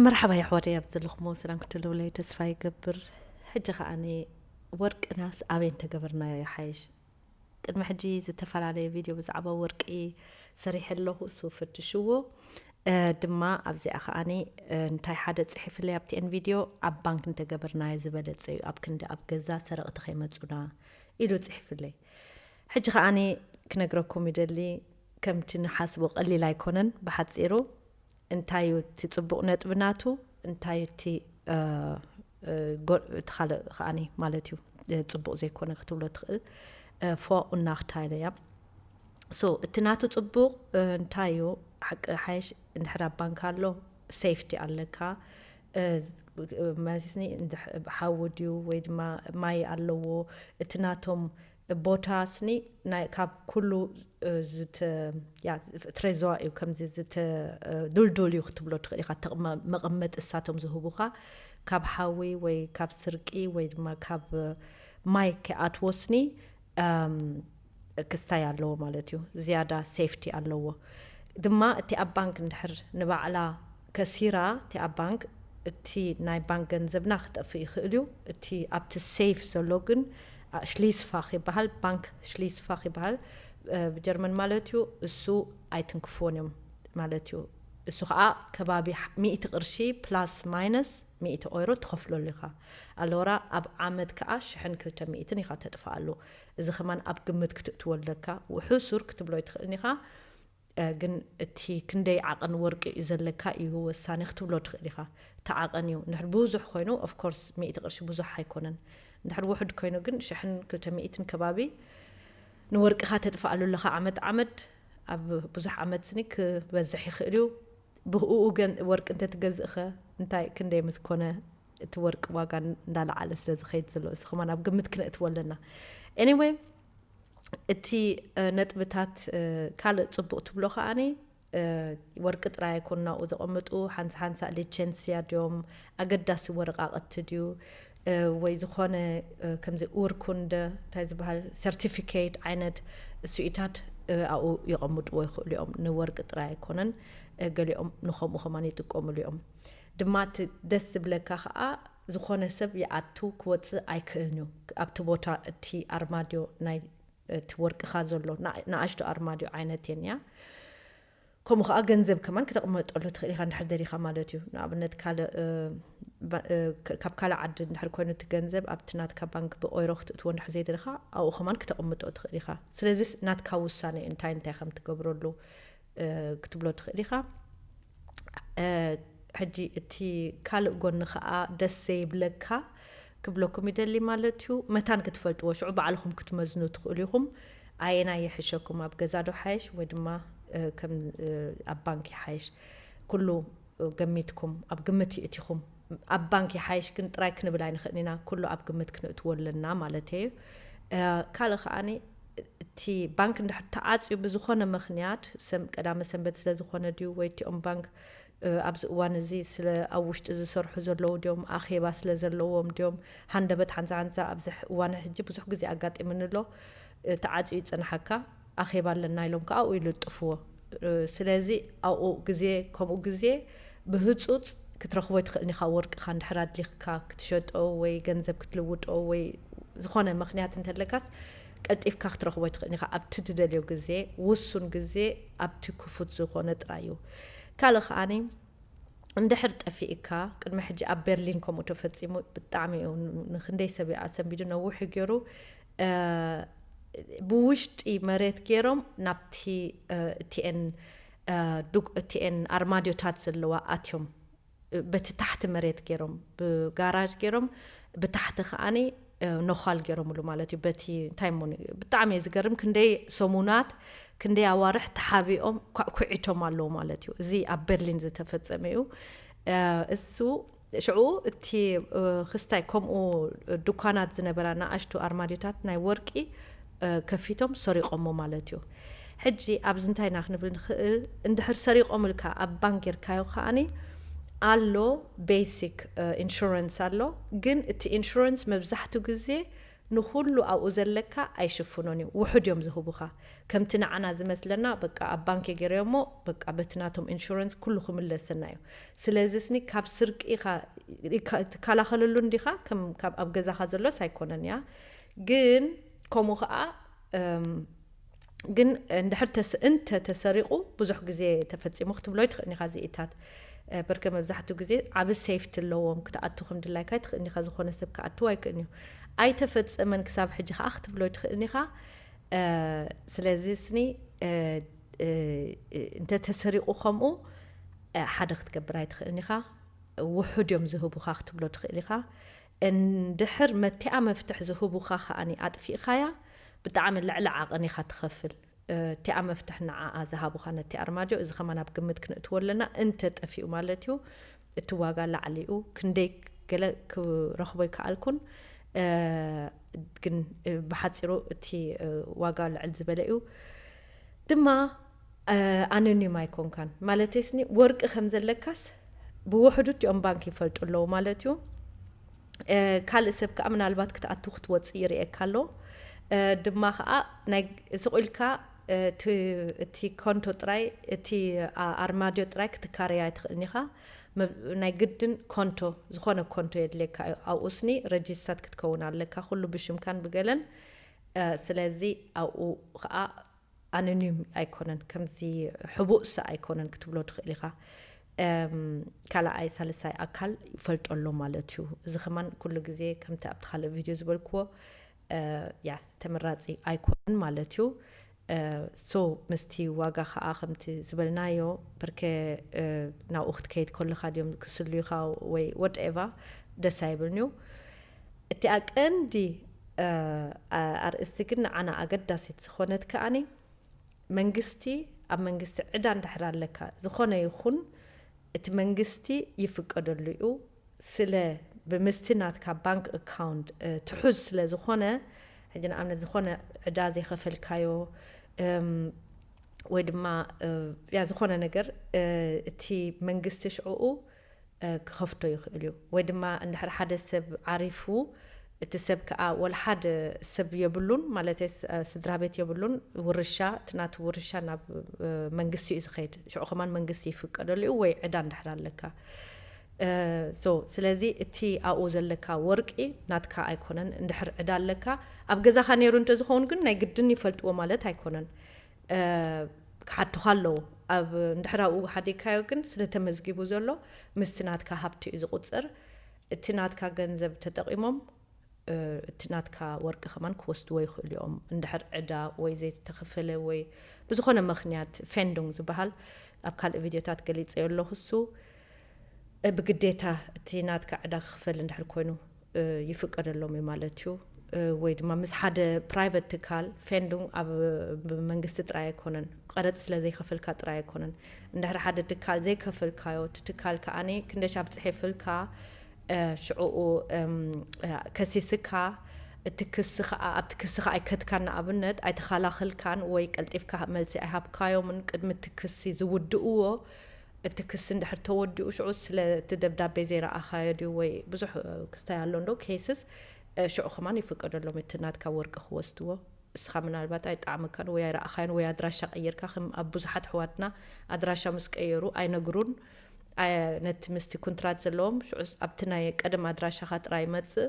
መርሓባ የሕዋተይ፣ ኣብ ዘለኹሞ ሰላም ክትህልውለይ ተስፋ ይገብር። ሕጂ ከኣኒ ወርቅናስ ኣበይ እንተገበርናዮ ይሓይሽ? ቅድሚ ሕጂ ዝተፈላለየ ቪድዮ ብዛዕባ ወርቂ ሰሪሐ ኣለኹ፣ እሱ ፈትሽዎ። እ፣ ድማ ኣብዚኣ ከኣኒ፣ እ፣ እንታይ ሓደ ጽሒፍለይ ኣብቲኤን ቪድዮ፣ ኣብ ባንክ እንተገበርናዮ ዝበለጸ እዩ፣ ኣብ ክንዲ ኣብ ገዛ ሰረቕቲ ከይመጹና ኢሉ ጽሒፍለይ። ሕጂ ከኣኒ ክነግረኩም ይደሊ፣ ከምቲ ንሓስቦ ቀሊል ኣይኮነን። ብሓጺሩ እንታይ እዩ እቲ ጽቡቕ ነጥቢ ናቱ፣ እንታይ እዩ እቲ፣ እ፣ እ፣ ጎ-፣ እቲ ካልእ ከኣኒ ማለት እዩ፣ እ፣ ጽቡቕ ዘይኮነ ክትብሎ ትኽእል፣ እ፣ ፎ ኡናኽታይለ እያ። ሶ እቲ ናቱ ጽቡቕ፣ እ፣ እንታይ እዩ፣ ሓቂ ሓይሽ እንድሕር ኣብ ባንክ ኣሎ፣ ሴፍቲ ኣለካ፣ እ፣ ዝ-፣ እ፣ ማለትኒ እንድሕ-፣ ሓዊ ድዩ ወይ ድማ ማይ ኣለዎ፣ እቲ ናቶም ቦታ ስኒ ናይ ካብ ኩሉ፣ እ፣ ዝተ-፣ ያ፣ ትሬዞዋ እዩ፣ ከምዚ ዝተ-፣ እ፣ ዱልዱል እዩ ክትብሎ ትኽእል ኢኻ። ተቕመ-፣ መቐመጢ እሳቶም ዝህቡኻ ካብ ሓዊ ወይ ካብ ስርቂ ወይ ድማ ካብ፣ እ፣ ማይ ከይኣትዎ ስኒ፣ እም፣ ክስታይ ኣለዎ ማለት እዩ። ዝያዳ ሴፍቲ ኣለዎ። ድማ እቲ ኣብ ባንክ እንድሕር ንባዕላ ከሲራ፣ እቲ ኣብ ባንክ፣ እቲ ናይ ባንክ ገንዘብና ክጠፍእ ይኽእል እዩ። እቲ ኣብቲ ሴፍ ዘሎ ግን፣ አ፣ ሽሊስፋኽ ይበሃል፣ ባንክ ሽሊስፋኽ ይበሃል፣ እ፣ ብጀርመን ማለት እዩ። እሱ ኣይትንክፍዎን እዮም ማለት እዩ። እሱ ኸዓ ከባቢ ሕ-፣ ሚእቲ ቅርሺ ፕላስ ማይነስ ሚእቲ ኦይሮ ትኸፍለሉ ኢኻ። ኣለወራ ኣብ ዓመት ከኣ ሽሕን ክልተ ሚእትን ኢኻ ተጥፍኣሉ። እዚ ኸማን ኣብ ግምት ክትእትዎ ኣለካ። ውሑሱር ክትብሎ ኣይትኽእልን ኢኻ። እ፣ ግን እቲ ክንደይ ዓቐን ወርቂ እዩ ዘለካ እዩ ወሳኒ ክትብሎ ትኽእል ኢኻ። እቲ ዓቐን እዩ። እንድሕር ብዙሕ ኮይኑ፣ ኦፍ ኮርስ፣ ሚእቲ ቅርሺ ብዙሕ ኣይኮነን። እንድሕር ውሑድ ኮይኑ ግን፣ ሽሕን ክልተ ሚእትን ከባቢ ንወርቅኻ ተጥፍኣሉ ኣለኻ ዓመት ዓመት። ኣብ ብዙሕ ዓመት ስኒ ክበዝሕ ይኽእል እዩ። ብእኡ ገን-፣ ወርቂ እንተትገዝእኸ፣ እንታይ ክንደይ ምስ ኮነ፣ እቲ ወርቂ ዋጋ እንዳለዓለ ስለ ዝኸይድ ዘሎ፣ እሱ ኸማን ኣብ ግምት ክነእትዎ ኣለና። ኤኒወይ፣ እቲ፣ እ፣ ነጥብታት፣ እ፣ ካልእ ጽቡቕ ትብሎ ከኣኒ፣ እ፣ ወርቂ ጥራይ ኣይኮኑን ኣብኡ ዘቐምጡ፣ ሓንሳ ሓንሳ ሊቸንስያ ድዮም፣ ኣገዳሲ ወረቓቕቲ ድዩ፣ እ፣ ወይ ዝኾነ፣ እ፣ ከምዚ ኡርኩንደ እንታይ ዝበሃል ሰርቲፊኬት ዓይነት እሱኢታት፣ እ፣ ኣብኡ የቐምጥዎ ይኽእሉ እዮም። ንወርቂ ጥራይ ኣይኮነን፣ እ፣ ገሊኦም ንኸምኡ ኸማን ይጥቀምሉ እዮም። ድማ እቲ ደስ ዝብለካ ኸኣ፣ ዝኾነ ሰብ ይኣቱ ክወጽእ ኣይክእልን እዩ። ኣብቲ ቦታ እቲ ኣርማድዮ ናይ እቲ ወርቅኻ ዘሎ፣ ንኣ-፣ ንኣሽቱ ኣርማድዮ ዓይነት እየን እያ። ከምኡ ኸኣ ገንዘብ ከማን ክተቕመጠሉ ትኽእል ኢኻ፣ እንድሕር ደሊኻ ማለት እዩ። ንኣብነት ካልእ፣ እ፣ ባ-፣ እ፣ ክ-፣ ካብ ካልእ ዓዲ እንድሕር ኮይኑ እቲ ገንዘብ ኣብቲ ናትካ ባንክ ብኦይሮ ክትእትዎ እንድሕር ዘይደሊኻ፣ ኣብኡ ከማን ክተቕምጦ ትኽእል ኢኻ። ስለዚስ ናትካ ውሳነ እዩ፣ እንታይ እንታይ ከም ትገብረሉ፣ እ፣ ክትብሎ ትኽእል ኢኻ። እ፣ ሕጂ እቲ ካልእ ጎኒ ኸኣ ደስ ዘይብለካ ክብለኩም ይደሊ ማለት እዩ። መታን ክትፈልጥዎ፣ ሽዑ ባዕልኹም ክትመዝኑ ትኽእሉ ኢኹም። ኣየናይ ይሕሸኩም፣ ኣብ ገዛ ዶ ሓይሽ ወይ ድማ፣ እ፣ ከም፣ እ፣ ኣብ ባንክ ይሓይሽ? ኩሉ፣ እ፣ ገሚትኩም፣ ኣብ ግምት ይእቲኹም። ኣብ ባንክ ይሓይሽ ግን ጥራይ ክንብል ኣይንኽእልን ኢና። ኩሉ ኣብ ግምት ክንእትዎ ኣለና ማለት እዩ። እ፣ ካልእ ከኣኒ እቲ ባንክ እንድሕር ተዓጽዩ ብዝኾነ ምኽንያት፣ ሰም-፣ ቀዳመ ሰንበት ስለ ዝኾነ ድዩ ወይ እቲኦም ባንክ፣ እ፣ ኣብዚ እዋን እዚ ስለ ኣብ ውሽጢ ዝሰርሑ ዘለዉ ድዮም፣ ኣኼባ ስለ ዘለዎም ድዮም፣ ሃንደበት ሓንሳ ሓንሳ ኣብዚ ሕ-፣ እዋን ሕጂ ብዙሕ ግዜ ኣጋጢሙኒ ኣሎ። እ፣ ተዓጽዩ ይጸንሓካ፣ ኣኼባ ኣለና ኢሎም ከኣ ኣብኡ ይልጥፍዎ። እ፣ ስለዚ ኣብኡ ግዜ፣ ከምኡ ግዜ ብህጹጽ ክትረኽቦ ኣይትኽእልን ኢኻ። ወርቅኻ እንድሕር ኣድሊኽካ ክትሸጦ ወይ ገንዘብ ክትልውጦ ወይ ዝኾነ ምኽንያት እንተለካስ ቀልጢፍካ ክትረኽቦ ኣይትኽእልን ኢኻ። ኣብቲ ትደልዮ ግዜ፣ ውሱን ግዜ፣ ኣብቲ ክፉት ዝኾነ ጥራይ እዩ። ካልእ ከኣኒ እንድሕር ጠፊእካ፣ ቅድሚ ሕጂ ኣብ ቤርሊን ከምኡ ተፈጺሙ፣ ብጣዕሚ እዩ ን-፣ ንኽንደይ ሰብ እዩ ኣሰንቢዱ፣ ነዊሕ እዩ ገይሩ። እ፣ ብውሽጢ መሬት ገይሮም ናብቲ፣ እ፣ እቲኤን፣ እ፣ ዱግ-፣ እቲኤን ኣርማድዮታት ዘለዋ ኣትዮም፣ እ፣ በቲ ታሕቲ መሬት ገይሮም፣ ብጋራጅ ገይሮም፣ ብታሕቲ ከኣኒ፣ እ፣ ነዃል ገይሮምሉ ማለት እዩ። በቲ እንታይ እሞ ን-፣ ብጣዕሚ እዩ ዝገርም፣ ክንደይ ሰሙናት፣ ክንደይ ኣዋርሕ ተሓቢኦም ኳዕኩዒቶም ኣለዉ ማለት እዩ። እዚ ኣብ በርሊን ዝተፈጸመ እዩ። እ፣ እሱ ሽዑ እቲ፣ እ፣ ክስታይ ከምኡ ድኳናት ዝነበራ ንኣሽቱ ኣርማድዮታት ናይ ወርቂ፣ እ፣ ከፊቶም ሰሪቖሞ ማለት እዩ። ሕጂ ኣብዚ እንታይ ኢና ክንብል ንኽእል? እንድሕር ሰሪቖምልካ ኣብ ባንክ ጌርካዮ ከኣኒ ኣሎ፣ ቤሲክ፣ እ፣ ኢንሹራንስ ኣሎ። ግን እቲ ኢንሹራንስ መብዛሕትኡ ግዜ ንኹሉ ኣብኡ ዘለካ ኣይሽፍኖን እዩ። ውሑድ እዮም ዝህቡኻ። ከምቲ ንዓና ዝመስለና በቃ ኣብ ባንክ ገይረዮሞ በቃ በቲ ናቶም ኢንሹራንስ ኩሉ ክምለሰና እዩ። ስለዚ ስኒ ካብ ስርቂ ኢኻ ትከላኸለሉ እንዲኻ፣ ከም ካብ ኣብ ገዛኻ ዘሎስ ኣይኮነን እያ። ግን ከምኡ ኸዓ ግን እንድሕር እንተ ተሰሪቑ ብዙሕ ግዜ ተፈፂሙ ክትብሎ ይትኽእኒ ኢኻ። እዚኢታት በርከ መብዛሕትኡ ግዜ ዓብ ሴፍቲ ኣለዎም። ክትኣቱ ከም ድላይካ ይትኽእኒ ኢኻ። ዝኾነ ሰብ ክኣትዎ ኣይክእልን እዩ። ኣይተፈፀመን ክሳብ ሕጂ ከዓ ክትብሎ ይትኽእልኒ ኢኻ። ስለዚ ስኒ እንተ ተሰሪቑ ከምኡ ሓደ ክትገብር ኣይትኽእልኒ ኢኻ። ውሑድ እዮም ዝህቡኻ ክትብሎ ትኽእል ኢኻ። እንድሕር መቲኣ መፍትሕ ዝህቡኻ ከዓኒ ኣጥፊእኻያ ብጣዕሚ ልዕሊ ዓቐን ኢኻ ትኸፍል። እቲኣ መፍትሕ ንዓኣ ዝሃቡኻ ነቲ ኣርማድዮ፣ እዚ ከማን ኣብ ግምት ክንእትዎ ኣለና። እንተ ጠፊኡ ማለት እዩ፣ እቲ ዋጋ ላዕሊ እዩ። ክንደይ ገለ ክረኽቦ ይከኣልኩን፣ ግን ብሓፂሩ እቲ ዋጋ ልዕል ዝበለ እዩ። ድማ ኣነኒም ኣይኮንካን ማለት ስኒ ወርቂ ከም ዘለካስ ብውሕዱ እቲኦም ባንክ ይፈልጡ ኣለዉ ማለት እዩ። ካልእ ሰብ ከዓ ምናልባት ክትኣቱ ክትወፅእ ይርእየካ ኣሎ። ድማ ከዓ ናይ ስቑ ኢልካ እቲ ኮንቶ ጥራይ፣ እቲ ኣርማድዮ ጥራይ ክትካረያ ኣይትኽእልን ኢኻ። ናይ ግድን ኮንቶ፣ ዝኾነ ኮንቶ የድልየካ እዩ። ኣብኡ ስኒ ረጂስተርድ ክትከውን ኣለካ። ኩሉ ብሽምካን ብገለን። ስለዚ ኣብኡ ከዓ ኣኖኒም ኣይኮነን፣ ከምዚ ሕቡእሰ ኣይኮነን ክትብሎ ትኽእል ኢኻ። ካልኣይ ሳልሳይ ኣካል ይፈልጦ ኣሎ ማለት እዩ። እዚ ከማን ኩሉ ግዜ ከምቲ ኣብቲ ካልእ ቪድዮ ዝበልክዎ ያ ተመራፂ ኣይኮነን ማለት እዩ። ሶ ምስቲ ዋጋ ከዓ ከምቲ ዝበልናዮ ብርከ ናብኡ ክትከይድ ከለካ ድዮም ክስሉዩካ ወይ ወድኤቫ ደስ ኣይብልን እዩ። እቲኣ ቀንዲ ኣርእስቲ ግን ንዓና ኣገዳሲት ዝኾነት ከኣኒ መንግስቲ ኣብ መንግስቲ ዕዳ እንድሕር ኣለካ ዝኾነ ይኹን እቲ መንግስቲ ይፍቀደሉ እዩ። ስለ ብምስቲ ናትካ ባንክ ኣካውንት ትሑዝ ስለ ዝኾነ ሕጂ ንኣብነት ዝኾነ ዕዳ ዘይኸፈልካዮ ወይ ድማ ያ ዝኾነ ነገር እቲ መንግስቲ ሽዕኡ ክኸፍቶ ይኽእል እዩ። ወይ ድማ እንድሕር ሓደ ሰብ ዓሪፉ እቲ ሰብ ከዓ ወላ ሓደ ሰብ የብሉን ማለት ስድራ ቤት የብሉን፣ ውርሻ እቲ ናቱ ውርሻ ናብ መንግስቲ እዩ ዝኸይድ። ሽዑ ከማን መንግስቲ ይፍቀደሉ እዩ ወይ ዕዳ እንድሕር ኣለካ። ሶ ስለዚ እቲ ኣብኡ ዘለካ ወርቂ ናትካ ኣይኮነን። እንድሕር ዕዳ ኣለካ ኣብ ገዛኻ ነይሩ እንተዝኸውን ግን ናይ ግድን ይፈልጥዎ ማለት ኣይኮነን። ክሓቱኻ ኣለዉ። ኣብ እንድሕር ኣብኡ ሓዲግካዮ ግን ስለ ተመዝጊቡ ዘሎ ምስቲ ናትካ ሃብቲ እዩ ዝቑፅር። እቲ ናትካ ገንዘብ ተጠቒሞም እቲ ናትካ ወርቂ ከማን ክወስድዎ ይኽእሉ እዮም። እንድሕር ዕዳ ወይ ዘይተኸፈለ ወይ ብዝኾነ ምኽንያት ፌንዱንግ ዝበሃል ኣብ ካልእ ቪድዮታት ገሊፀዮ ኣለኹ። እሱ ብግዴታ እቲ ናትካ ዕዳ ክኽፈል እንድሕር ኮይኑ ይፍቀደሎም እዩ ማለት እዩ። ወይ ድማ ምስ ሓደ ፕራይቨት ትካል ፌንዱንግ ኣብ መንግስቲ ጥራይ ኣይኮነን፣ ቀረፅ ስለ ዘይከፈልካ ጥራይ ኣይኮነን። እንድሕር ሓደ ትካል ዘይከፈልካዮ እቲ ትካል ከኣኒ ክንደሻብ ፅሒፍልካ ሽዕኡ ከሲስካ እቲ ክሲ ከዓ ኣብቲ ክሲ ከዓ ኣይከትካን ንኣብነት ኣይተኸላኸልካን ወይ ቀልጢፍካ መልሲ ኣይሃብካዮምን ቅድሚ እቲ ክሲ ዝውድእዎ እቲ ክሲ እንድሕር ተወዲኡ ሽዑ ስለ እቲ ደብዳቤ ዘይረኣኻዮ ድዩ ወይ ብዙሕ ክስታይ ኣሎ እንዶ ኬስስ ሽዑ ከማን ይፍቀደሎም እቲ ናትካ ወርቂ ክወስድዎ። እስኻ ምናልባት ኣይጠዓመካን ወይ ኣይረኣኻዮን ወይ ኣድራሻ ቀይርካ ከም ኣብ ብዙሓት ኣሕዋትና ኣድራሻ ምስ ቀየሩ ኣይነግሩን። ነቲ ምስቲ ኩንትራት ዘለዎም ሽዑስ ኣብቲ ናይ ቀደም ኣድራሻኻ ጥራይ ይመጽእ።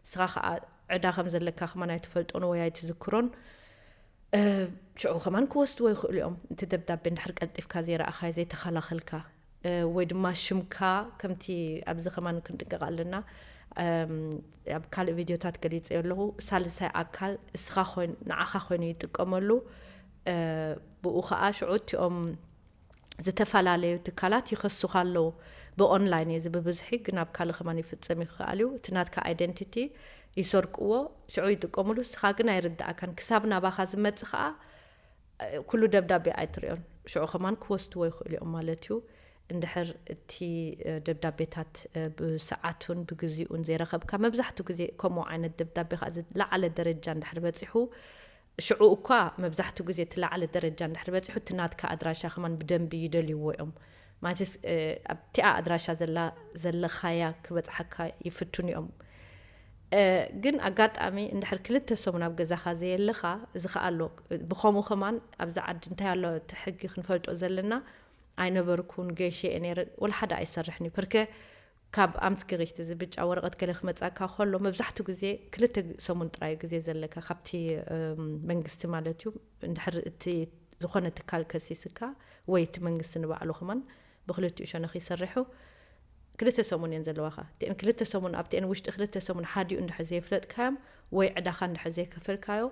እስኻ ኸዓ ዕዳ ከም ዘለካ ከማን ኣይትፈልጦን ወይ ኣይትዝክሮን። ሽዑ ከማን ክወስድዎ ይኽእሉ እዮም። እቲ ደብዳቤ እንድሕር ቀልጢፍካ ዘይረኣኻዮ ዘይተኸላኸልካ ወይ ድማ ሽምካ ከምቲ ኣብዚ ከማን ክንጥንቀቕ ኣለና። ኣብ ካልእ ቪድዮታት ገሊፀዮ ኣለኹ። ሳልሳይ ኣካል እስኻ ንዓኻ ኮይኑ ይጥቀመሉ። ብኡ ከዓ ሽዑ እቲኦም ዝተፈላለዩ ትካላት ይኸሱኻ ኣለዉ። ብኦንላይን እዩ እዚ ብብዝሒ፣ ግን ኣብ ካልእ ከማን ይፍፀም ይኽኣል እዩ። እቲ ናትካ ኣይደንቲቲ ይሰርቅዎ፣ ሽዑ ይጥቀምሉ፣ እስኻ ግን ኣይርድኣካን። ክሳብ ናባኻ ዝመጽእ ከዓ ኩሉ ደብዳቤ ኣይትሪኦን። ሽዑ ከማን ክወስድዎ ይኽእሉ እዮም ማለት እዩ። እንድሕር እቲ ደብዳቤታት ብሰዓቱን ብግዚኡን ዘይረኸብካ፣ መብዛሕትኡ ግዜ ከምኡ ዓይነት ደብዳቤ ከዓ ዝለዓለ ደረጃ እንድሕር በፂሑ፣ ሽዑ እኳ መብዛሕትኡ ግዜ እቲ ላዕሊ ደረጃ እንድሕር በፂሑ እቲ ናትካ ኣድራሻ ከማን ብደንቢ ይደልይዎ እዮም። ማለትስ ኣብቲኣ ኣድራሻ ዘላ ዘለኻያ ክበፅሓካ ይፍትኑ እዮም። ግን ኣጋጣሚ እንድሕር ክልተ ሰሙን ኣብ ገዛኻ ዘየለኻ፣ እዚ ከኣ ኣሎ። ብኸምኡ ከማን ኣብዚ ዓዲ እንታይ ኣሎ እቲ ሕጊ ክንፈልጦ ዘለና፣ ኣይነበርኩን፣ ገይሸ እየ ነይረ፣ ወላ ሓደ ኣይሰርሕን እዩ። ፐርከ ካብ ኣምትግሪክት፣ እዚ ብጫ ወረቐት ገለ ክመጻካ ከሎ፣ መብዛሕትኡ ግዜ ክልተ ሰሙን ጥራይ ግዜ ዘለካ ካብቲ መንግስቲ ማለት እዩ። እንድሕር እቲ ዝኾነ ትካል ከሲስካ ወይ እቲ መንግስቲ ንባዕሉ ከማን ብክልቲኡ ሸነኽ ይሰርሑ። ክልተ ሰሙን እየን ዘለዋኻ። እቲአን ክልተ ሰሙን፣ ኣብቲአን ውሽጢ ክልተ ሰሙን ሓዲኡ እንድሕር ዘይፍለጥካዮም ወይ ዕዳኻ እንድሕር ዘይከፈልካዮ፣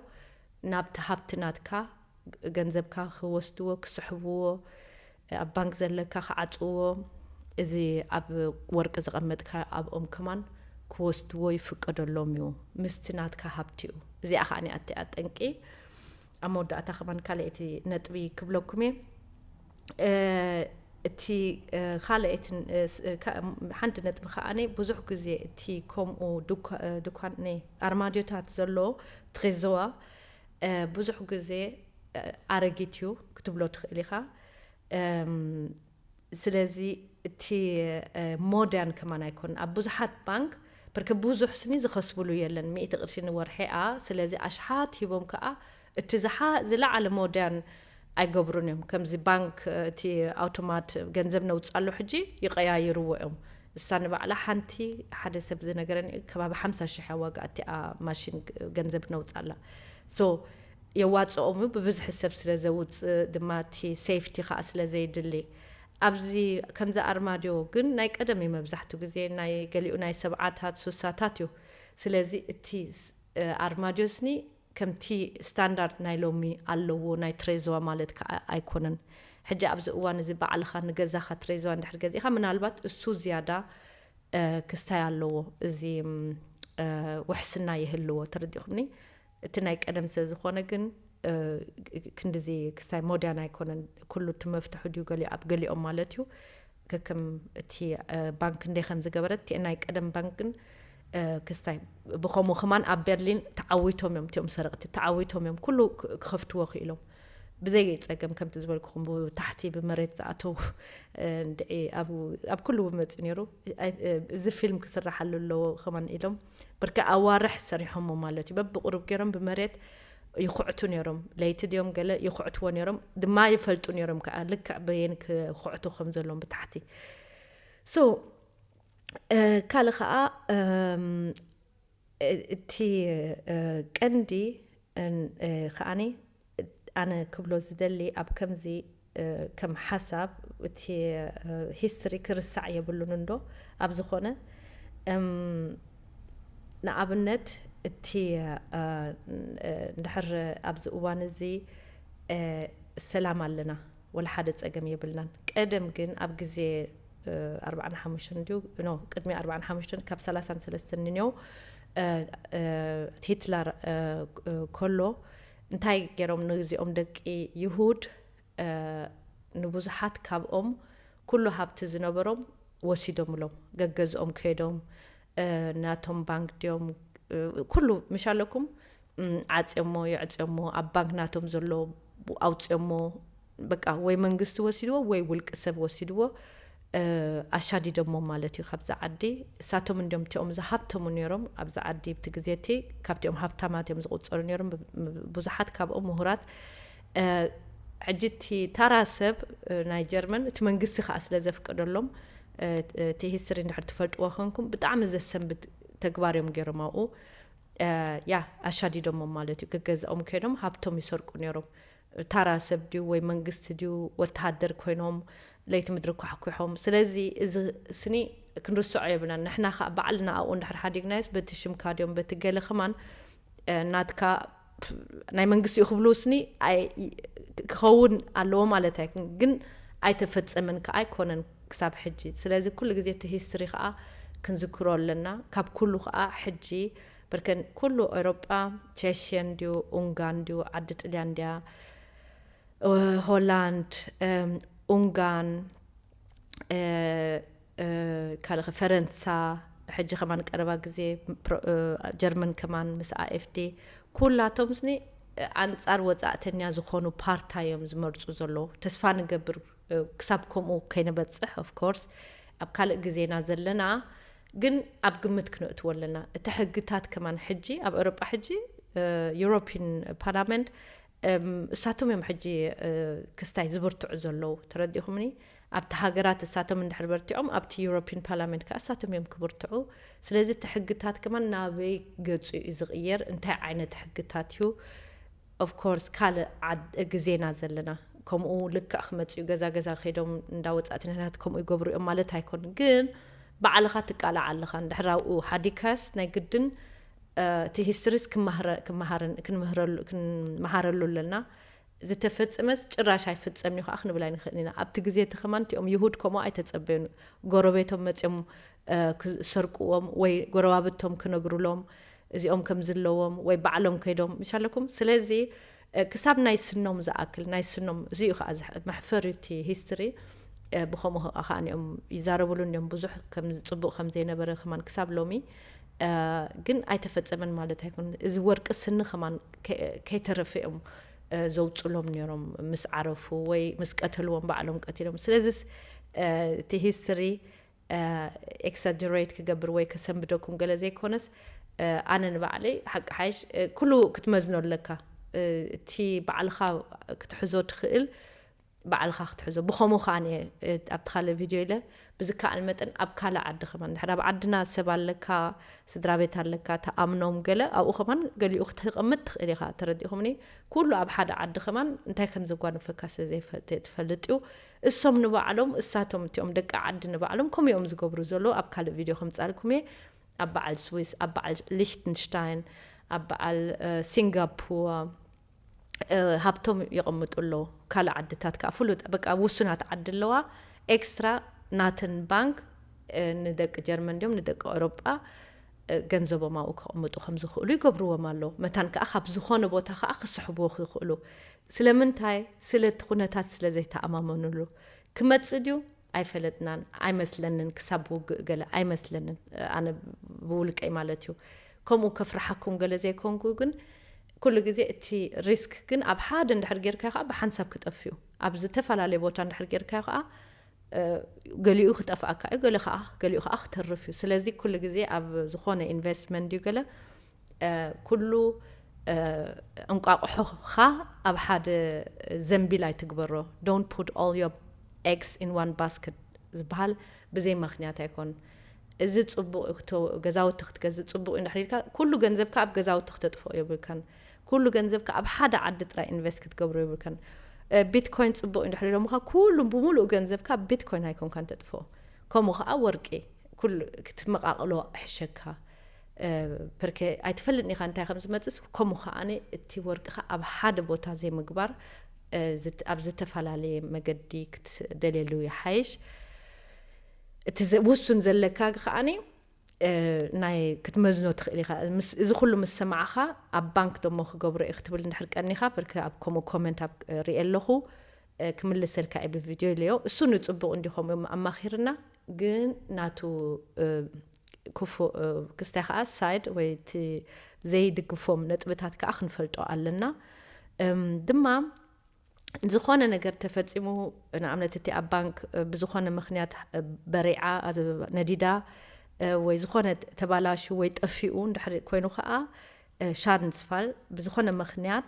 ናብቲ ሃብቲ ናትካ፣ ገንዘብካ ክወስድዎ፣ ክስሕብዎ፣ ኣብ ባንክ ዘለካ ክዓጽዎ፣ እዚ ኣብ ወርቂ ዘቐመጥካ ኣብኦም ከማን ክወስድዎ ይፍቀደሎም እዩ። ምስቲ ናትካ ሃብቲ እዩ። እዚኣ ከኣ እቲኣ ጠንቂ ኣብ መወዳእታ ከማን ካልኣይቲ ነጥቢ ክብለኩም እየ። እቲ ካልኣይቲ ሓንቲ ነጥቢ ከኣ፣ ብዙሕ ግዜ እቲ ከምኡ ድኳን ኣርማድዮታት ዘሎ ትሬዞዋ ብዙሕ ግዜ ኣረጊት እዩ ክትብሎ ትኽእል ኢኻ። ስለዚ እቲ ሞደርን ከማን ኣይኮን ኣብ ብዙሓት ባንክ፣ ብርክ ብዙሕ ስኒ ዝኸስብሉ የለን፣ ሚእቲ ቅርሺ ንወርሒ እያ። ስለዚ ኣሽሓት ሂቦም ከኣ እቲ ዝለዓለ ሞደርን ኣይገብሩን እዮም። ከምዚ ባንክ እቲ ኣውቶማት ገንዘብ ነውጻሉ ሕጂ ይቀያይርዎ እዮም። እሳ ንባዕላ ሓንቲ፣ ሓደ ሰብ ዝነገረኒ፣ ከባቢ ሓምሳ ሽሕ ዋጋ እቲኣ ማሽን ገንዘብ ነውጻላ። ሶ የዋጽኦም እዩ፣ ብብዝሒ ሰብ ስለ ዘውጽእ ድማ እቲ ሴፍቲ ከኣ ስለ ዘይድሊ። ኣብዚ ከምዚ ኣርማድዮ ግን ናይ ቀደም እዩ፣ መብዛሕትኡ ግዜ ናይ ገሊኡ ናይ ሰብዓታት ሱሳታት እዩ። ስለዚ እቲ ኣርማድዮ ስኒ ከምቲ ስታንዳርድ ናይ ሎሚ ኣለዎ፣ ናይ ትሬዞዋ ማለት ከኣ ኣይኮነን። ሕጂ ኣብዚ እዋን እዚ ባዕልኻ ንገዛኻ ትሬዞዋ እንድሕር ገዚእኻ፣ ምናልባት እሱ ዝያዳ ክስታይ ኣለዎ፣ እዚ ውሕስና ይህልዎ። ተረዲኹምኒ? እቲ ናይ ቀደም ስለ ዝኾነ ግን ክንድዚ ክስታይ ሞደርን ኣይኮነን። ኩሉ እቲ መፍትሑ ድዩ ገሊኡ ኣብ ገሊኦም ማለት እዩ። ከከም እቲ ባንክ እንደ ከም ዝገበረት፣ እቲ ናይ ቀደም ባንክ ግን ክስታይ ብኸምኡ ከማን ኣብ በርሊን ተዓዊቶም እዮም፣ እቲኦም ሰረቕቲ ተዓዊቶም እዮም። ኩሉ ክኸፍትዎ ክኢሎም ብዘይ ጸገም፣ ከምቲ ዝበልኩኹም ብታሕቲ ብመሬት ዝኣተዉ እንድዒ ኣብ ኩሉ መጺኡ ነይሩ። እዚ ፊልም ክስራሓሉ ኣለዎ ከማን ኢሎም ብርክ ኣዋርሕ ሰሪሖሞ ማለት እዩ። በብቁሩብ ገይሮም ብመሬት ይኹዕቱ ነይሮም። ለይቲ ድዮም ገለ ይኹዕትዎ ነይሮም፣ ድማ ይፈልጡ ነይሮም ከኣ ልክዕ በየን ክኹዕቱ ከም ዘለዎም ብታሕቲ። ሶ ካልእ ከኣ እቲ ቀንዲ ከኣኒ ኣነ ክብሎ ዝደሊ፣ ኣብ ከምዚ ከም ሓሳብ እቲ ሂስትሪ ክርሳዕ የብሉን እንዶ። ኣብ ዝኾነ ንኣብነት እቲ እንድሕር ኣብዚ እዋን እዚ ሰላም ኣለና፣ ወላ ሓደ ጸገም የብልናን። ቀደም ግን ኣብ ግዜ ኣርባዓን ሓሙሽተን ድዩ፣ ኖ፣ ቅድሚ ኣርባዓን ሓሙሽተን ካብ ሰላሳን ሰለስተን ንኔው ሂትለር ከሎ እንታይ ገይሮም ነዚኦም ደቂ ይሁድ ንብዙሓት ካብኦም ኩሉ ሃብቲ ዝነበሮም ወሲዶምሎም፣ ገገዝኦም ከይዶም ናቶም ባንክ ድዮም ኩሉ ምሽ ኣለኩም ዓፅዮሞ፣ የዕፅዮሞ፣ ኣብ ባንክ ናቶም ዘሎ ኣውፅዮሞ፣ በቃ ወይ መንግስቲ ወሲድዎ ወይ ውልቂ ሰብ ወሲድዎ ኣሻዲዶሞ ማለት እዩ ካብዛ ዓዲ። እሳቶም እንዲዮም እቲኦም ዝሃብተሙ ነይሮም ኣብዚ ዓዲ። ብቲ ግዜ እቲ ካብቲኦም ሃብታማት እዮም ዝቑፀሩ ነይሮም። ብዙሓት ካብኦም ምሁራት። ሕጂ እቲ ታራ ሰብ ናይ ጀርመን እቲ መንግስቲ ከዓ ስለ ዘፍቀደሎም እቲ ሂስትሪ እንድሕር ትፈልጥዎ ኮንኩም ብጣዕሚ ዘሰንብድ ተግባር እዮም ገይሮም ኣብኡ። ያ ኣሻዲዶሞም ማለት እዩ። ገገዛኦም ከይዶም ሃብቶም ይሰርቁ ነይሮም። ታራ ሰብ ድዩ ወይ መንግስቲ ድዩ ወተሃደር ኮይኖም ለይቲ ምድሪ ኳሕኩሖም። ስለዚ እዚ ስኒ ክንርስዖ የብልናን። ንሕና ከዓ ባዕልና ኣብኡ እንድሕር ሓዲግናዮስ በቲ ሽምካ ድዮም በቲ ገለ ከማን ናትካ ናይ መንግስቲ እዩ ክብሉ ስኒ ክኸውን ኣለዎ ማለት ኣይኮን፣ ግን ኣይተፈጸመን ከዓ ኣይኮነን ክሳብ ሕጂ። ስለዚ ኩሉ ግዜ እቲ ሂስትሪ ከዓ ክንዝክሮ ኣለና። ካብ ኩሉ ከዓ ሕጂ ብርከን ኩሉ ኤውሮጳ፣ ቸሽየን ድዩ፣ ኡንጋን ድዩ፣ ዓዲ ጥልያን ድያ፣ ሆላንድ፣ ኡንጋን፣ ካልእ ፈረንሳ፣ ሕጂ ከማን ቀረባ ግዜ ጀርመን ከማን ምስ ኣኤፍዲ ኩላቶም ስኒ ኣንጻር ወጻእተኛ ዝኾኑ ፓርታ እዮም ዝመርጹ ዘለዉ። ተስፋ ንገብር ክሳብ ከምኡ ከይንበጽሕ፣ ኦፍኮርስ ኣብ ካልእ ግዜና ዘለና ግን ኣብ ግምት ክነእትዎ ኣለና። እቲ ሕግታት ከማን ሕጂ ኣብ ኤውሮጳ ሕጂ ዩሮፒን ፓርላመንት እሳቶም እዮም ሕጂ ክስታይ ዝብርትዑ ዘለዉ። ተረዲኹምኒ? ኣብቲ ሃገራት እሳቶም እንድሕር በርቲዖም ኣብቲ ዩሮፒን ፓርላመንት ከዓ እሳቶም እዮም ክብርትዑ። ስለዚ እቲ ሕግታት ከማን ናበይ ገፁ እዩ ዝቕየር፣ እንታይ ዓይነት ሕግታት እዩ? ኦፍኮርስ ካልእ ዓድ ግዜና ዘለና ከምኡ ልክዕ ክመፅኡ ገዛ ገዛ ከይዶም እንዳወፃእቲ ንሕናት ከምኡ ይገብሩ እዮም ማለት ኣይኮን። ግን ባዕልኻ ትቃላዕ ኣለኻ እንድሕር ኣብኡ ሓዲካስ ናይ ግድን እቲ ሂስትሪስ ክንመሃረሉ ኣለና። ዝተፈፀመስ ጭራሽ ኣይፍፀምን እዩ ከዓ ክንብል ኣይንኽእልን ኢና። ኣብቲ ግዜ እቲ ከማን እቲኦም ይሁድ ከምኡ ኣይተፀበዩን። ጎረቤቶም መፅኦም ክሰርቅዎም ወይ ጎረባብቶም ክነግሩሎም እዚኦም ከም ዝለዎም ወይ ባዕሎም ከይዶም ምሻለኩም። ስለዚ ክሳብ ናይ ስኖም ዝኣክል ናይ ስኖም እዚኡ ከዓ መሕፈሪ እቲ ሂስትሪ። ብከምኡ ከዓ እዮም ይዛረብሉ እዮም ብዙሕ ጽቡቅ ከም ዘይነበረ ከማን ክሳብ ሎሚ ግን ኣይተፈጸመን ማለት ኣይኮን። እዚ ወርቂ ስኒ ከማን ከይተረፈ እዮም ዘውፅሎም ነይሮም ምስ ዓረፉ ወይ ምስ ቀተልዎም ባዕሎም ቀቲሎም። ስለዚስ እቲ ሂስትሪ ኤክሳጀሬት ክገብር ወይ ከሰንብደኩም ገለ ዘይኮነስ ኣነ ንባዕለይ ሓቂ ሓይሽ ኩሉ ክትመዝኖ ኣለካ። እቲ ባዕልኻ ክትሕዞ ትኽእል ባዕልኻ ክትሕዞ። ብኸምኡ ከዓ ኣብቲ ካልእ ቪድዮ ኢለ ብዝከኣል መጠን ኣብ ካልእ ዓዲ ከማን ድሕር ኣብ ዓድና ሰብ ኣለካ፣ ስድራ ቤት ኣለካ፣ ተኣምኖም ገለ ኣብኡ ከማን ገሊኡ ክተቐምጥ ትኽእል ኢኻ። ተረዲኹምኒ? ኩሉ ኣብ ሓደ ዓዲ ከማን እንታይ ከም ዘጓንፈካ ስለ ዘይትፈልጥ እዩ። እሶም ንባዕሎም እሳቶም እቲኦም ደቂ ዓዲ ንባዕሎም ከምኡ እዮም ዝገብሩ ዘለዉ። ኣብ ካልእ ቪድዮ ከምጻልኩም እየ። ኣብ በዓል ስዊስ፣ ኣብ በዓል ሊችትንሽታይን፣ ኣብ በዓል ሲንጋፖር ሃብቶም የቐምጡ ኣለዉ። ካልእ ዓድታት ከዓ ፍሉጥ በቃ ውሱናት ዓዲ ኣለዋ። ኤክስትራ ናተን ባንክ ንደቂ ጀርመን ድዮም ንደቂ ኤውሮጳ ገንዘቦም ኣብኡ ከቐምጡ ከም ዝኽእሉ ይገብርዎም ኣለዉ። መታን ከዓ ካብ ዝኾነ ቦታ ከዓ ክስሕብዎ ክኽእሉ። ስለምንታይ? ስለቲ ኩነታት ስለ ዘይተኣማመኑሉ። ክመጽእ ድዩ? ኣይፈለጥናን ኣይመስለንን። ክሳብ ውግእ ገለ ኣይመስለንን፣ ኣነ ብውልቀይ ማለት እዩ። ከምኡ ከፍርሓኩም ገለ ዘይኮንኩ ግን ኩሉ ግዜ እቲ ሪስክ ግን ኣብ ሓደ እንድሕር ጌርካዮ ከዓ ብሓንሳብ ክጠፍእ እዩ። ኣብ ዝተፈላለየ ቦታ እንድሕር ጌርካዮ ከዓ ገሊኡ ክጠፍኣካ እዩ፣ ገለ ከዓ ገሊኡ ከዓ ክተርፍ እዩ። ስለዚ ኩሉ ግዜ ኣብ ዝኾነ ኢንቨስትመንት ድዩ ገለ ኩሉ እንቋቑሖኻ ኣብ ሓደ ዘንቢል ኣይትግበሮ። Don't put all your eggs in one basket ዝበሃል ብዘይ ምኽንያት ኣይኮን። እዚ ፅቡቕ እዩ፣ ገዛውቲ ክትገዝእ ፅቡቕ እዩ እንድሕር ኢልካ ኩሉ ገንዘብካ ኣብ ገዛውቲ ክተጥፍኦ የብልካን። ኩሉ ገንዘብካ ኣብ ሓደ ዓዲ ጥራይ ኢንቨስት ክትገብሮ የብልካን። ቢትኮይን ፅቡቕ እዩ እንድሕር ኢሎምኻ ኩሉ ብምሉእ ገንዘብካ ቢትኮይን ኣይኮንካን ተጥፍኦ። ከምኡ ከዓ ወርቂ ኩሉ ክትመቓቕሎ ይሕሸካ። ፐርከ ኣይትፈልጥን ኢኻ እንታይ ከም ዝመፅስ። ከምኡ ከዓኒ እቲ ወርቅኻ ኣብ ሓደ ቦታ ዘይምግባር ኣብ ዝተፈላለየ መገዲ ክትደልየሉ ይሓይሽ። እቲ ውሱን ዘለካ ከዓኒ ናይ ክትመዝኖ ትኽእል ኢኻ። እዚ ኩሉ ምስ ሰማዕኻ ኣብ ባንክ ደሞ ክገብሮ እዩ ክትብል እንድሕር ቀኒኻ ፐርከ ኣብ ከምኡ ኮመንት ኣብ ሪኤ ኣለኹ። ክምልሰልካ እየ ብቪድዮ ኢለዮ። እሱ ንፅቡቕ እንዲኾም እዮም ኣማኺርና፣ ግን ናቱ ክፉእ ክስታይ ከዓ ሳይድ ወይ እቲ ዘይድግፎም ነጥብታት ከዓ ክንፈልጦ ኣለና። ድማ ዝኾነ ነገር ተፈፂሙ፣ ንኣብነት እቲ ኣብ ባንክ ብዝኾነ ምክንያት በሪዓ ነዲዳ ወይ ዝኾነ ተባላሹ ወይ ጠፊኡ እንድሕር ኮይኑ ከዓ ሻድንስፋል ብዝኾነ ምክንያት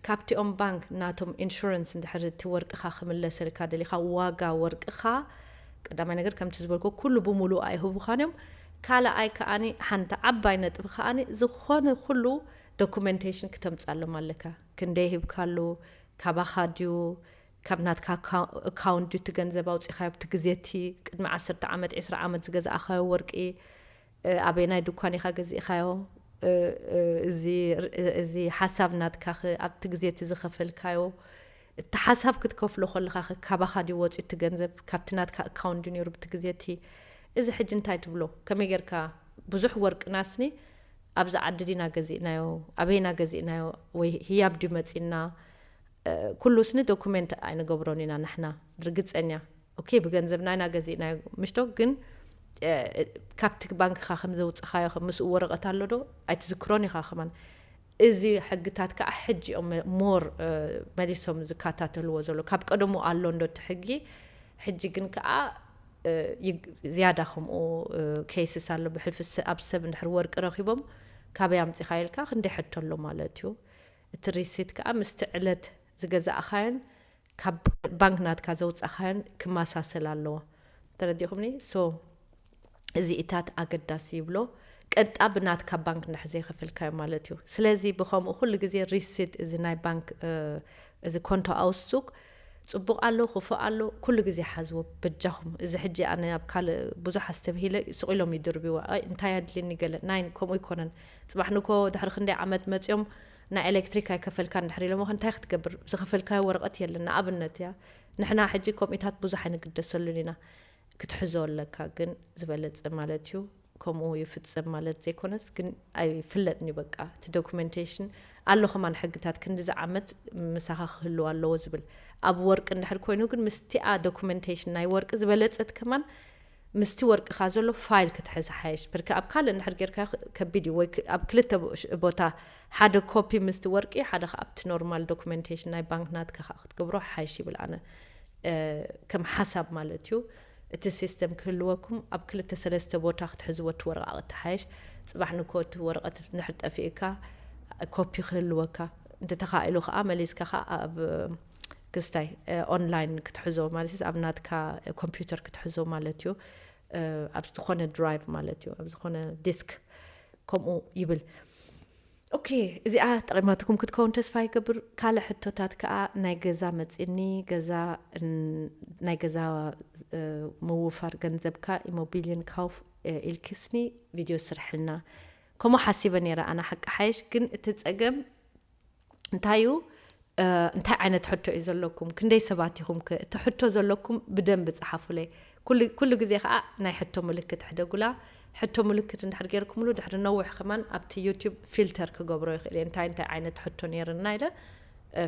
ካብቲኦም ባንክ ናቶም ኢንሹረንስ እንድሕር እቲ ወርቅኻ ክምለሰልካ ደሊኻ ዋጋ ወርቅኻ ቀዳማይ ነገር ከምቲ ዝበልኩ ኩሉ ብምሉእ ኣይህቡኻን እዮም። ካልኣይ ከዓኒ ሓንቲ ዓባይ ነጥቢ ከዓኒ ዝኾነ ኩሉ ዶኩሜንቴሽን ክተምፅኣሎም ኣለካ። ክንደይ ሂብካሉ፣ ካባኻ ድዩ፣ ካብ ናትካ ኣካውንት ድዩ እቲ ገንዘብ ኣውፂኻዮ ኣብቲ ግዜ እቲ ቅድሚ ዓሰርተ ዓመት ዒስራ ዓመት ዝገዛእኻዮ ወርቂ ኣበየናይ ድኳን ኢኻ ገዚእኻዮ? እዚ ሓሳብ ናትካ ኣብቲ ግዜ እቲ ዝኸፈልካዮ እቲ ሓሳብ ክትከፍሎ ከለኻ ካባኻ ድዩ ወፂኡ እቲ ገንዘብ ካብቲ ናትካ ኣካውንት ድዩ ነይሩ ብቲ ግዜ እቲ? እዚ ሕጂ እንታይ ትብሎ? ከመይ ጌርካ ብዙሕ ወርቅናስኒ ኣብዚ ዓዲ ዲና ገዚእናዮ ኣበይና ገዚእናዮ ወይ ህያብ ድዩ መፂና? ኩሉ ስኒ ዶኩሜንት ኣይንገብሮን ኢና ንሕና ርግፀኛ። ኦኬ ብገንዘብና ኢና ገዚእናዮ ምሽቶ ግን ካብቲ ባንክኻ ከም ዘውፅኻዮ ምስኡ ወረቐት ኣሎ ዶ ኣይትዝክሮን ኢኻ ከማን። እዚ ሕግታት ከዓ ሕጂ እዮም ሞር መሊሶም ዝከታተልዎ ዘሎ። ካብ ቀደሙ ኣሎ እንዶ እቲ ሕጊ ሕጂ ግን ከዓ ዝያዳ ከምኡ cases ኣሎ። ብሕልፊ ኣብ ሰብ እንድሕር ወርቂ ረኺቦም ካበይ ኣምፂኻ ኢልካ ክንደይ ሕቶ ኣሎ ማለት እዩ። እቲ receipt ከዓ ምስቲ ዕለት ዝገዛእኻዮን ካብ ባንክ ናትካ ዘውፃእኻዮን ክመሳሰል ኣለዎ። ተረዲኹምኒ? So እዚ ኢታት ኣገዳሲ ይብሎ። ቀጣ ብናትካ ባንክ እንድሕር ዘይከፈልካዮ ማለት እዩ። ስለዚ ብኸምኡ ኩሉ ግዜ receipt እዚ ናይ ባንክ እዚ ኮንቶ ኣውስቱክ ፅቡቕ ኣሎ ክፉእ ኣሎ ኩሉ ግዜ ሓዝዎ በጃኹም። እዚ ሕጂ ኣነ ኣብ ካልእ ብዙሕ ኣስተብሂለ ስቕ ኢሎም ይድርብዋ። ኣይ እንታይ ኣድልኒ ገለ ናይ ከምኡ ኣይኮነን። ፅባሕ ንኮ ድሕሪ ክንደይ ዓመት መፂኦም ናይ ኤሌክትሪክ ኣይከፈልካ እንድሕር ኢሎሞ እንታይ ክትገብር? ዝኸፈልካዮ ወረቐት የለን። ንኣብነት እያ ንሕና ሕጂ ከምኡታት ብዙሕ ኣይንግደሰሉን ኢና። ክትሕዞ ኣለካ ግን ዝበለፀ ማለት እዩ። ከምኡ ይፍፀም ማለት ዘይኮነስ ግን ኣይፍለጥን እዩ። በቃ እቲ documentation ኣሎ ከማን ሕግታት ክንዲ ዝዓመት ምሳኻ ክህልው ኣለዎ ዝብል ኣብ ወርቂ እንድሕር ኮይኑ ግን ምስቲኣ documentation ናይ ወርቂ ዝበለፀት ከማን ምስቲ ወርቅኻ ዘሎ ፋይል ክትሕዝ ሓይሽ። ብርካ ኣብ ካልእ እንድሕር ጌርካ ከቢድ እዩ ወይ ኣብ ክልተ ቦታ ሓደ ኮፒ ምስቲ ወርቂ ሓደ ኣብቲ ኖርማል documentation ናይ ባንክ ናትካ ክትገብሮ ሓይሽ ይብል ኣነ ከም ሓሳብ ማለት እዩ። እቲ system ክህልወኩም ኣብ ክልተ ሰለስተ ቦታ ክትሕዝዎ እቲ ወረቓቕቲ ሓይሽ። ፅባሕ ንኮ እቲ ወረቐት እንድሕር ጠፊእካ ኮፒ ክህልወካ እንተተኻኢሉ ከዓ መሊስካ ከዓ ኣብ ክስታይ online ክትሕዞ ማለት ኣብ ናትካ ኮምፒውተር ክትሕዞ ማለት እዩ። ኣብ ዝኾነ ድራይቭ ማለት እዩ ኣብ ዝኾነ ዲስክ ከምኡ ይብል። ኦኬ፣ እዚኣ ጠቒማትኩም ክትከውን ተስፋ ይገብር። ካልእ ሕቶታት ከዓ ናይ ገዛ መፂኒ ገዛ ናይ ገዛ ምውፋር ገንዘብካ ኢሞቢልየን ካውፍ ኢልክስኒ ቪድዮ ስርሕልና ከምኡ ሓሲበ ነይረ ኣነ ሓቂ ሓይሽ ግን እቲ ፀገም እንታይ እዩ እንታይ ዓይነት ሕቶ እዩ ዘለኩም ክንደይ ሰባት ኢኹም እቲ ሕቶ ዘለኩም ብደንብ ፀሓፉለይ። ኩሉ ግዜ ከዓ ናይ ሕቶ ምልክት ሕደጉላ። ሕቶ ምልክት እንድሕር ገይርኩምሉ ድሕሪ ነዊሕ ከማን ኣብቲ ዩቲዩብ ፊልተር ክገብሮ ይኽእል እየ እንታይ እንታይ ዓይነት ሕቶ ነይርና ኢለ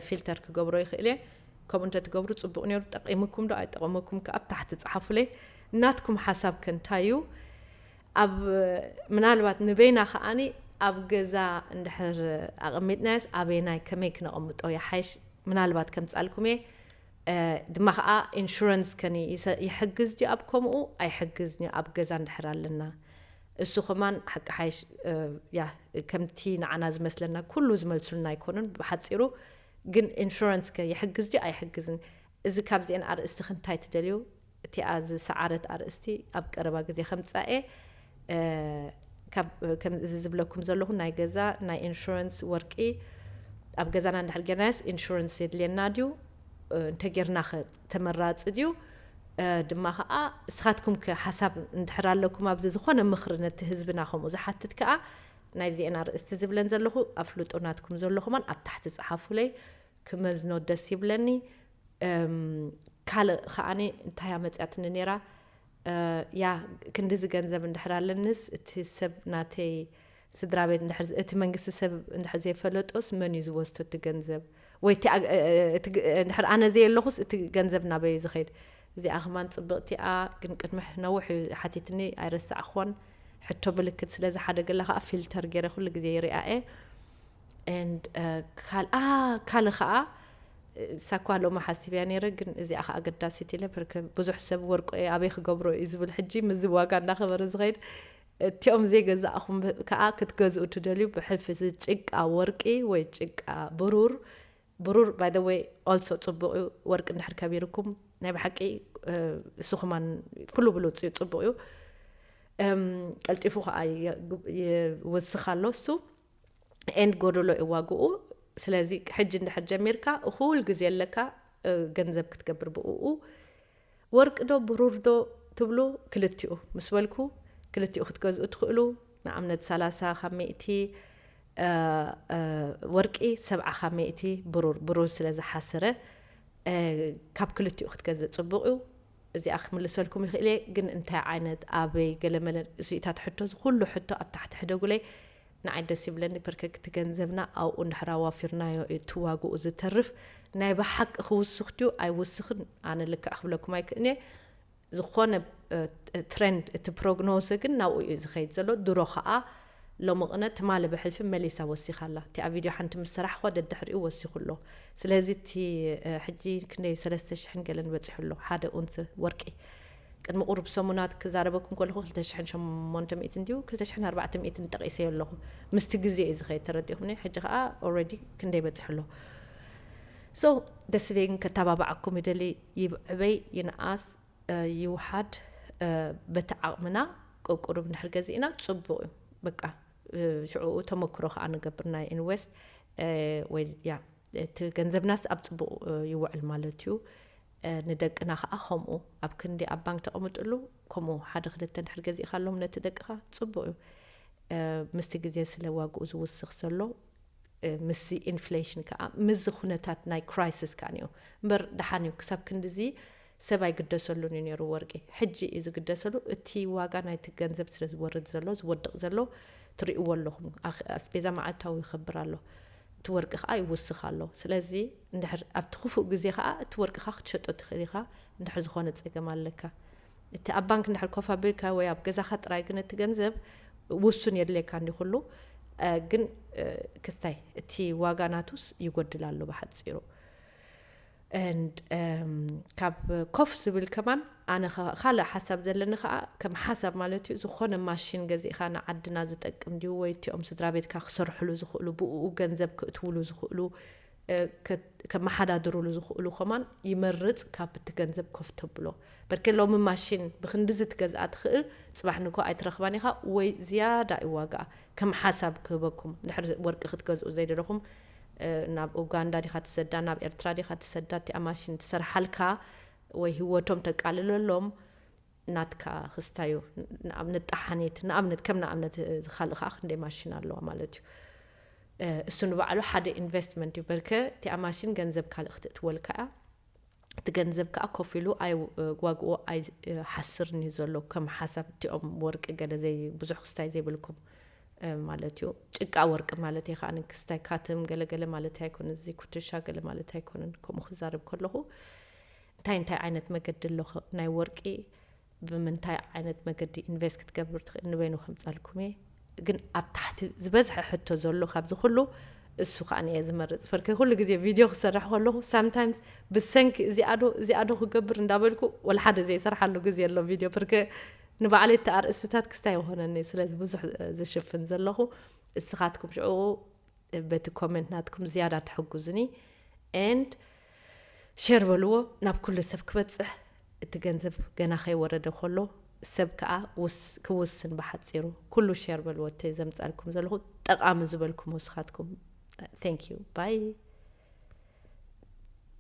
ፊልተር ክገብሮ ይኽእል እየ። ከምኡ እንተትገብሩ ፅቡቕ ነይሩ። ጠቂምኩም ዶ ኣይጠቐመኩም ከዓ ኣብ ታሕቲ ፀሓፉለይ። ናትኩም ሓሳብ ከ እንታይ እዩ? ኣብ ምናልባት ንበይና ከዓኒ ኣብ ገዛ እንድሕር ኣቐሚጥናዮስ ኣበይናይ ከመይ ክነቐምጦ ይሓይሽ? ምናልባት ከምፃልኩም እየ። ድማ ከዓ ኢንሹረንስ ከኒ ይሕግዝ ድዩ ኣብ ከምኡ ኣይሕግዝ ድዩ ኣብ ገዛ እንድሕር ኣለና? እሱ ከማን ሓቂ ሓይሽ ያ ከምቲ ንዓና ዝመስለና ኩሉ ዝመልሱልና ኣይኮኑን። ብሓፂሩ ግን ኢንሹረንስ ከ ይሕግዝ ድዩ ኣይሕግዝን? እዚ ካብዚአን ኣርእስቲ ክንታይ ትደልዩ? እቲኣ ዝሰዓረት ኣርእስቲ ኣብ ቀረባ ግዜ ከምጻኤ። ከምዚ ዝብለኩም ዘለኹ ናይ ገዛ ናይ ኢንሹረንስ ወርቂ ኣብ ገዛና እንድሕር ጌርናዮስ ኢንሹረንስ የድልየና ድዩ? እንተጌርና ኸ ተመራፂ ድዩ? ድማ ከዓ እስኻትኩም ከ ሓሳብ እንድሕር ኣለኩም ኣብዚ ዝኾነ ምኽሪ ነቲ ህዝብና ከምኡ ዝሓትት ከዓ ናይዚአን ኣርእስቲ ዝብለን ዘለኹ ኣፍልጦ ናትኩም ዘለኹማን ኣብ ታሕቲ ፀሓፉለይ። ክመዝኖ ደስ ይብለኒ። ካልእ ከዓኒ እንታይ ኣመፅያትኒ ነይራ? ያ ክንድዚ ገንዘብ እንድሕር ኣለንስ እቲ ሰብ ናተይ ስድራ ቤት እቲ መንግስቲ ሰብ እንድሕር ዘይፈለጦስ መን እዩ ዝወስዶ እቲ ገንዘብ? ወይ እንድሕር ኣነ ዘየለኹስ እቲ ገንዘብ ናበይ እዩ ዝኸይድ? እዚኣ ከማን ፅብቕቲኣ ግን ቅድሚ ነዊሕ ሓቲትኒ ኣይረሳዕኽዎን። ሕቶ ምልክት ስለ ዝሓደገላ ከዓ ፊልተር ገይረ ኩሉ ግዜ ይሪኣ እየ። And ካልእ ከዓ ሳኳ ሎማ ሓሲብያ ነይረ ግን እዚኣ ከዓ ኣገዳሲት ኢለ ብርክ ብዙሕ ሰብ ወርቆ ኣበይ ክገብሮ እዩ ዝብል ሕጂ ምዚ ዋጋ እናኸበረ ዝኸይድ እቲኦም ዘይገዛእኹም ከዓ ክትገዝኡ ትደልዩ ብሕልፊ እዚ ጭቃ ወርቂ ወይ ጭቃ ብሩር ብሩር by the way also ፅቡቅ እዩ። ወርቂ እንድሕር ከቢርኩም ናይ ብሓቂ እሱ ከማን ፍሉ ብሉፅ እዩ ፅቡቅ እዩ። ቀልጢፉ ከዓ ይወስኽ ኣሎ እሱ and ጎደሎ እዩ ዋግኡ። ስለዚ ሕጂ እንድሕር ጀሚርካ ኩል ግዜ ኣለካ ገንዘብ ክትገብር ብኡ። ወርቂ ዶ ብሩር ዶ ትብሉ ክልቲኡ ምስ በልኩ ክልቲኡ ክትገዝኡ ትኽእሉ። ንኣብነት ሰላሳ ካብ ሚእቲ ወርቂ ሰብዓ ካብ ሚእቲ ብሩር ብሩር ስለ ዝሓስረ ካብ ክልቲኡ ክትገዝእ ፅቡቕ እዩ። እዚኣ ክምልሰልኩም ይኽእል እየ ግን እንታይ ዓይነት ኣበይ ገለመለ እዚኢታት ሕቶ ዝኩሉ ሕቶ ኣብ ታሕቲ ሕደጉለይ። ንዓይ ደስ ይብለኒ ፐርከክቲ ገንዘብና ኣብኡ እንድሕር ኣዋፊርናዮ እዩ እቲ ዋግኡ ዝተርፍ። ናይ ብሓቂ ክውስኽ ድዩ ኣይውስኽን ኣነ ልክዕ ክብለኩም ኣይክእልየ። ዝኾነ ትረንድ እቲ ፕሮግኖዘ ግን ናብኡ እዩ ዝኸይድ ዘሎ ድሮ ከዓ ሎሚ ቅነ ትማሊ ብሕልፊ መሊሳ ወሲኻ ኣላ እቲኣ ቪድዮ ሓንቲ ምስ ሰራሕኳ ደድሕሪኡ ወሲኹ ኣሎ። ስለዚ እቲ ሕጂ ክንደይ ሰለስተ ሽሕን ገለን በፂሑ ኣሎ ሓደ ኡንስ ወርቂ። ቅድሚ ቁሩብ ሰሙናት ክዛረበኩም ከለኹ ክልተ ሽሕን ሸሞንተ ሚእትን ድዩ ክልተ ሽሕን ኣርባዕተ ሚእትን ጠቒሰዮ ኣለኹ። ምስቲ ግዜ እዩ ዝኸይድ፣ ተረዲእኹምኒ? ሕጂ ከኣ already ክንደይ በጺሑ ኣሎ። So ደስ ቤግን ከተባብዓኩም ይደሊ። ይዕበይ ይንኣስ ይውሓድ፣ በቲ ዓቕምና ቁሩብ እንድሕር ገዚእና ጽቡቕ እዩ። በቃ ሽዑኡ ተመክሮ ከኣ ንገብር ናይ ኢንቨስት ወይ ያ እቲ ገንዘብናስ ኣብ ጽቡቕ ይውዕል ማለት እዩ። ንደቅና ከኣ ከምኡ ኣብ ክንዲ ኣብ ባንክ ተቐምጥሉ ከምኡ ሓደ ክልተ እንድሕር ገዚእካሎም ነቲ ደቅኻ ጽቡቕ እዩ። ምስቲ ግዜ ስለ ዋግኡ ዝውስኽ ዘሎ ምስዚ ኢንፍሌሽን ከኣ ምስዚ ኩነታት ናይ ክራይሲስ ከኣ እኒኦ እምበር ደሓን እዩ። ክሳብ ክንድዚ ሰብ ኣይግደሰሉን እዩ ነይሩ ወርቂ። ሕጂ እዩ ዝግደሰሉ። እቲ ዋጋ ናይቲ ገንዘብ ስለ ዝወርድ ዘሎ ዝወድቕ ዘሎ ትርእይዎ ኣለኹም። ኣኽ- ኣስቤዛ መዓልታዊ ይኸብር ኣሎ። እቲ ወርቂ ከኣ ይውስኽ ኣሎ። ስለዚ እንድሕር ኣብቲ ክፉእ ግዜ ከኣ እቲ ወርቅኻ ክትሸጦ ትኽእል ኢኻ። እንድሕር ዝኾነ ጸገም ኣለካ እቲ ኣብ ባንክ እንድሕር ኮፍ ኣቢልካ ወይ ኣብ ገዛኻ ጥራይ ግን እቲ ገንዘብ ውሱን የድልየካ እንዲ ኩሉ ግን ክስታይ እቲ ዋጋ ናቱስ ይጎድል ኣሎ ብሓፂሩ። And ካብ ኮፍ ዝብል ከማን ኣነ ካልእ ሓሳብ ዘለኒ ከዓ ከም ሓሳብ ማለት እዩ ዝኾነ ማሽን ገዚእካ ንዓድና ዝጠቅም ድዩ ወይ እቲኦም ስድራ ቤትካ ክሰርሕሉ ዝኽእሉ ብኡ ገንዘብ ክእትውሉ ዝኽእሉ ከመሓዳድሩሉ ዝኽእሉ ከማን ይመርፅ ካብ እቲ ገንዘብ ኮፍ ተብሎ። በርኬ ሎሚ ማሽን ብክንድዚ ትገዝኣ ትኽእል ፅባሕ ንኮ ኣይትረኽባን ኢኻ ወይ ዝያዳ እዩ ዋጋኣ። ከም ሓሳብ ክህበኩም ድሕሪ ወርቂ ክትገዝኡ ዘይደለኹም ናብ ኡጋንዳ ዲኻ ትሰዳ ናብ ኤርትራ ዲኻ ትሰዳ እቲኣ ማሽን ትሰርሓልካ ወይ ህወቶም ተቃልለሎም ናትካ ክስታዩ። ንኣብነት ጠሓኔት ንኣብነት ከም ንኣብነት ዝካልእ ከዓ ክንደይ ማሽን ኣለዋ ማለት እዩ። እሱ ንባዕሉ ሓደ ኢንቨስትመንት እዩ። በርከ እቲኣ ማሽን ገንዘብ ካልእ ክትእትወልካ እያ። እቲ ገንዘብ ከዓ ኮፍ ኢሉ ዋግኡ ኣይሓስርን እዩ ዘሎ ከም ሓሳብ እቲኦም ወርቂ ገለ ዘይ ብዙሕ ክስታይ ዘይብልኩም ማለት እዩ። ጭቃ ወርቂ ማለት እዩ ከዓ ክስታይ ካትም ገለገለ ማለት ኣይኮነ እዚ ኩትሻ ገለ ማለት ኣይኮነን። ከምኡ ክዛረብ ከለኹ እንታይ እንታይ ዓይነት መገዲ ኣሎ ናይ ወርቂ ብምንታይ ዓይነት መገዲ ኢንቨስት ክትገብር ትኽእል ንበይኑ ከምፃልኩም እየ። ግን ኣብ ታሕቲ ዝበዝሐ ሕቶ ዘሎ ካብዚ ኩሉ እሱ ከዓ እየ ዝመርፅ። ፈርከ ኩሉ ግዜ ቪድዮ ክሰርሕ ከለኹ ሳምታይምስ ብሰንኪ እዚኣዶ እዚኣዶ ክገብር እንዳበልኩ ወላ ሓደ ዘይሰርሓሉ ግዜ ኣሎ ቪድዮ ፍርከ ንባዕለይ እቲ ኣርእስትታት ክስታይ ይኾነኒ ስለዚ ብዙሕ ዝሽፍን ዘለኹ እስኻትኩም ሽዑ በቲ ኮመንት ናትኩም ዝያዳ ትሕጉዝኒ and ሸር በልዎ ናብ ኩሉ ሰብ ክበፅሕ እቲ ገንዘብ ገና ከይወረደ ከሎ ሰብ ከዓ ክውስን ብሓፂሩ ኩሉ ሸር በልዎ እቲ ዘምፃልኩም ዘለኹ ጠቃሚ ዝበልኩም ወስኻትኩም thank you bye